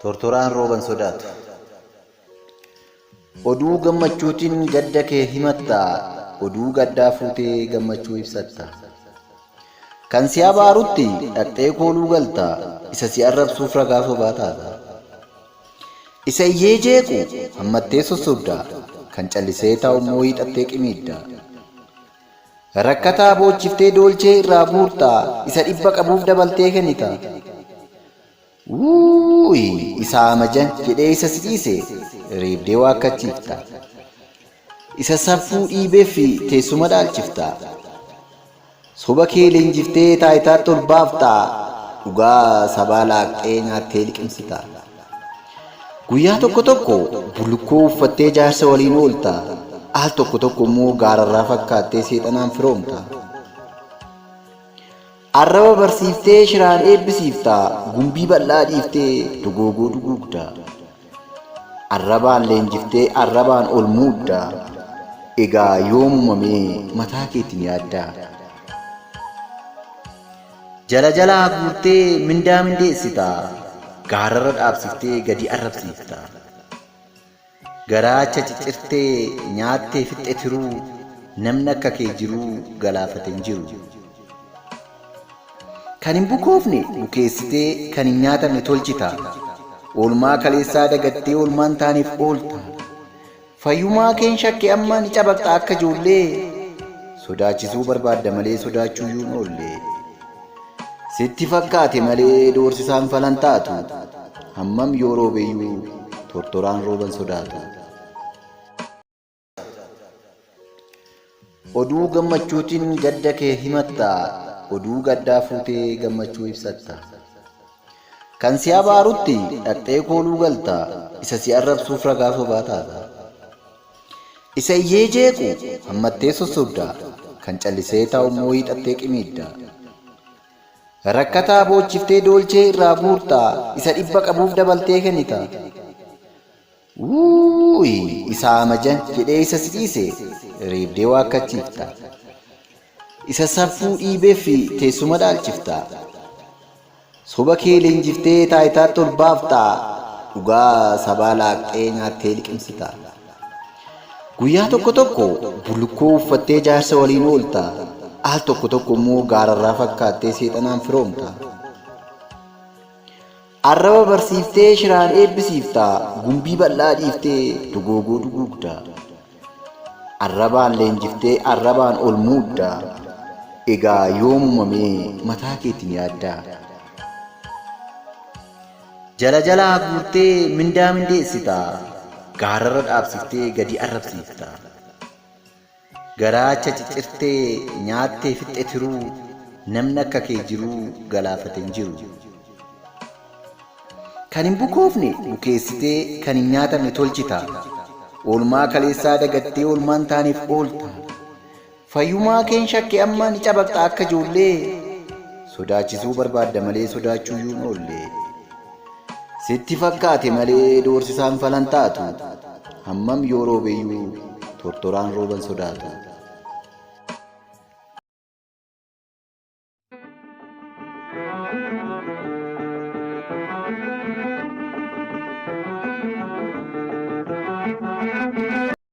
Tortoraan rooban sodaatu. Oduu gammachuutiin gadda kee himatta, oduu gaddaa fuutee gammachuu ibsatta. Kan si abaarutti dhaqxee kooluu galta, isa si arrabsuuf ragaa sobaa taata. Isa iyyee jeequ hammattee sossobda, kan callisee taa'u immoo hiixattee qimiidda. Rakkataa boochiftee doolchee irraa guurta, isa dhibba qabuuf dabaltee kennita. Wuuyi isa amajan jedhee isa si dhiise reebdee waakkachiifta. Isa saffuu dhiibeef teessuma dhaalchifta. Soba kee leenjiftee taayitaatti ol baafta. Dhugaa sabaa laaqxee nyaattee liqimsita. Guyyaa tokko tokko bullukkoo uffattee jaarsa waliin oolta. Al tokko tokko immoo gaararraa fakkaattee seexanaan firoomta. Arraba barsiiftee shiraan eebbisiifta. Gumbii bal'aa dhiiftee dogoogoo duguugda. Arrabaan leenjiftee arrabaan ol muudda. Egaa yoomuma mee mataa keetiin yaaddaa? Jala jalaa guurtee mindaa mindeessita. Gaararra dhaabsiftee gadi arrabsiifta. Garaacha ciccirtee nyaattee fixxe tiruu namni akka kee jiruu galaafate hin jiru. Kan hin bukoofne bukeessitee kan hin nyaatamne tolchita. Oolmaa kaleessaa dagattee oolmaa hin taaneef oolta. Fayyumaa keen shakke amma ni cabaqxa akka ijoollee. Sodaachisuu barbaadda malee sodaachuuyyuu hin oolle. Sitti fakkaate malee doorsisaan falan taatu. Hammam yoo roobeyyuu tortoraan rooban sodaatu. Oduu gammachuutiin gadda kee himatta, oduu gaddaa fuutee gammachuu ibsatta. Kan si abaarutti dhaqxee kooluu galta, isa si arrabsuuf ragaa sobaa taata. Isa iyyee jeequ hammattee sossobda, kan callisee taa'u immoo hiixattee qimiidda. Rakkataa boochiftee doolchee irraa guurta, isa dhibba qabuuf dabaltee kennita. Wuuyi isa amajan jedhee isa si dhiise reebdee waakkachiifta. Isa saffuu dhiibeef teessuma dhaalchifta. Soba kee leenjiftee taayitaatti ol baafta. Dhugaa sabaa laaqxee nyaattee liqimsita. Guyyaa tokko tokko bullukkoo uffattee jaarsa waliin oolta. Al tokko tokko immoo gaararraa fakkaattee seexanaan firoomta. Arraba barsiiftee shiraan eebbisiifta, gumbii bal'aa dhiiftee dogoogoo duguugda. Arrabaan leenjiftee arrabaan ol muudda. Egaa yoomuma mee mataa keetiin yaaddaa? Jala jalaa guurtee mindaa mindeessita, gaararra dhaabsiftee gadi arrabsiifta. Garaacha ciccirtee nyaattee fixxe tiruu namni akka kee jiruu galaafate hin jiru. Kan hin bukoofne bukeessitee kan hin nyaatamne tolchita. Oolmaa kaleessaa dagattee oolmaa hin taaneef oolta. Fayyumaa keen shakke amma ni cabaqxa akka ijoollee. Sodaachisuu barbaadda malee sodaachuuyyuu hin oolle. Sitti fakkaate malee doorsisaan falan taatu. Hammam yoo roobeyyuu tortoraan rooban sodaatu.